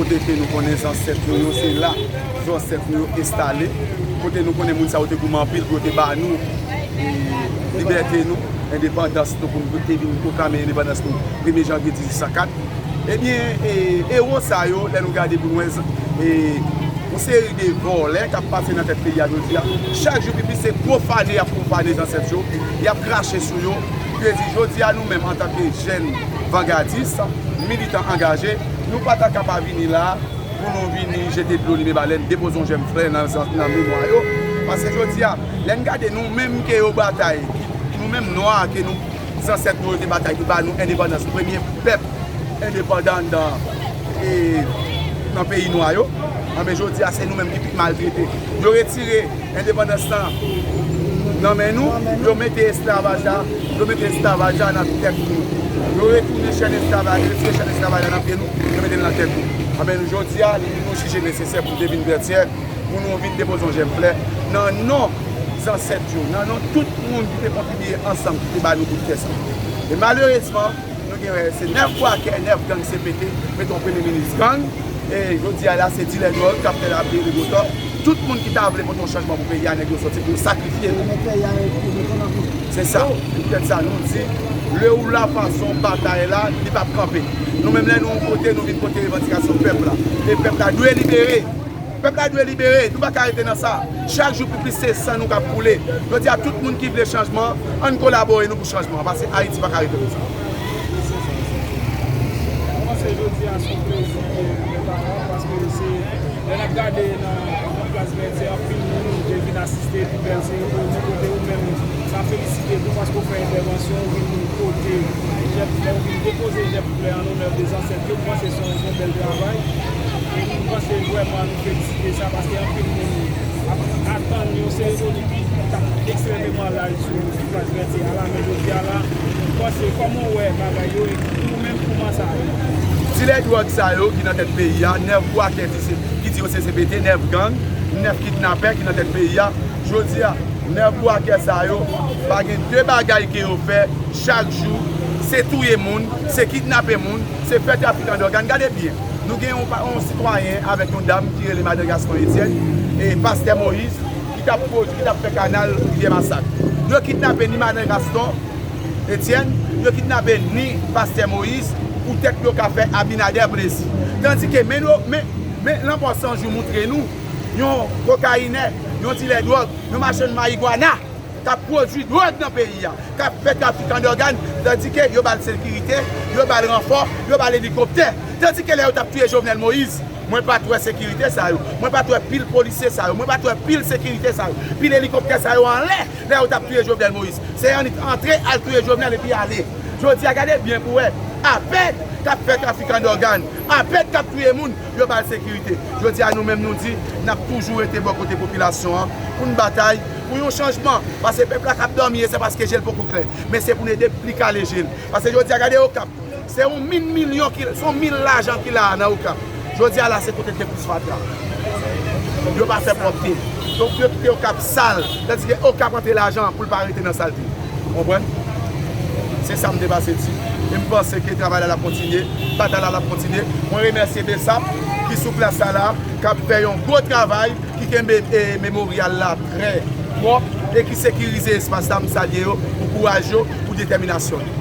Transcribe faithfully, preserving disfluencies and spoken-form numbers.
Kote ke nou konnen zansèt nou yo, se la zansèt nou yo enstale. Kote nou konnen moun sa yo te goumen anpil pou yo te ba nou, e, libète nou, endepandans nou, pou nou te vin pwoklame endepandans nou premye janvye dizuit san kat. Ebyen, e, ewo sa yo, lè nou gade pou nou wè, e, yon seri de vòlè k ap pase nan tèt peyi a jodi a. Chak jou pi plis, se pwofane y ap pwofane zansèt yo, y ap krache sou yo. Pou yo di, jodi a, nou menm, antanke jèn vangadis, militan angaje, nou pa ta ka pa vini la pou nou vini jete dlo limen balèn, depoze yon jèm flè nan, nan memwa yo. Paske jodi a, lè n gade nou menm ke yo batay, nou menm nwa ke nou, zansèt nou yo te batay pou ba nou endepandans, premye pèp endepandan nan, e, nan peyi nwa yo, anben jodi a se nou menm ki pi maltrete. Yo retire endepandans lan nan men nou, yo mete esklavaj la, yo mete esklavaj la nan tèt nou. Yo retounen chèn esklavaj, yo retire chèn esklavaj la nan pye nou, yo mete l nan tèt nou. Anben nou jodi a, nou jije nesesè pou nou te vin Vètyè, pou nou vin depoze yon jèm flè nan non zansèt yo, nan non tout moun ki te kontribye ansanm, ki te ba nou bout tè sa. E malerezman, nou gen, se nèf bwakè, nèf gang C P T, mete yon premye minis gang, e jodi a la, se dilè dwòg k ap fè lavi regotò. Tout moun ki ta vle pote yon chanjman pou peyi a, nèg yo soti pou yo sakrifye l. Se sa, se poutèt sa nou di, lè ou la fason batay la, li p ap kanpe. Nou menm, lè nou yon kote, nou vin pote revandikasyon pèp la. E pèp la dwe libere. Pèp la dwe libere, nou pa ka rete nan sa. Chak jou pi plis se san nou k ap koule. Jodi a, tout moun ki vle chanjman, ann kolabore nou pou chanjman an, paske Ayiti pa ka rete konsa. Mwen panse jodi a se yon plezi pou mwen, paske se, lè n ap gade nan, nan plas Vètyè, anpil moun te vin asiste pi bèl seremoni, kote ou menm, m ap felisite w paske w fè entèvansyon, ou vin pote jèb flè, ou vin depoze jèb flè an onè de zansèt yo, m panse se yon, se yon bèl travay. E m panse vrèman nou felisite sa, paske anpil moun ap atann yon seremoni ki t ap ekstrèmeman laj sou, sou plas Vètyè a la, men jodi a la, m panse kòman w wè bagay yo, e ou menm kòman sa ye? Dilè dwòg sa yo ki nan tèt peyi a, nèf bwakè ki se, ki di yo se C P T, nèf gang, nèf kidnapè ki nan tèt peyi a. Jodi a, nèf bwakè sa yo, pa gen de bagay ke yo fè chak jou, se touye moun, se kidnape moun, se fè trafikan dògàn. Gade byen, nou gen yon pa, yon sitwayen avèk yon dam ki rele Madan Gaston Etienne e Pastè Moïse ki t ap pwodui, ki t ap fè kanal Rivyè Masak. Yo kidnape ni Madan Gaston Etienne, yo kidnape ni Pastè Moïse poutèt yo ka fè Abinader plezi. Tandike, men, men, men Lanmò San Jou moutre nou yon kokayinè, yon dilè dwòg, yon machann marigwana k ap pwodui dwòg nan peyi a, k ap fè trafikan dògàn, tandike yo ba l sekirite, yo ba l ranfò, yo ba l elikoptè. Tandike lè yo t ap touye Jovenel Moïse, mwen pa t wè sekirite sa yo, mwen pa t wè pil polisye sa yo, mwen pa t wè pil sekirite sa yo, pil elikoptè sa yo anlè lè yo t ap touye Jovenel Moïse. Se annik antre al touye Jovenel epi ale. Jodi a, gade byen pou wè, APED k ap fè trafikan dògàn, APED k ap touye moun, yo ba l sekirite. Jodi a, nou menm nou di, n ap toujou rete bò kote popilasyon an pou n batay pou yon chanjman. Paske pèp la k ap dòmi, e se paske je l poko klè. Men se pou n ede li kale je l. Paske jodi a, gade Okap, se yon mil milyon ki, se yon mil lajan ki la a nan Okap. Jodi a la, se kote te plis fatra. Yo pa fè pwòpte. Donk, yo kite Okap sal. Tandike Okap antre lajan pou l pa rete nan salte. Ou konprann? Se sa m te pase di. E m panse ke travay la, l ap kontinye. Batay la, l ap kontinye. Mwen remèsye BSAP ki sou plas sa la, k ap fè yon gwo travay, ki kenbe, e, memoryal la trè pwòp e ki sekirize espas la. M salye yo pou kouraj yo, pou detèminasyon yo.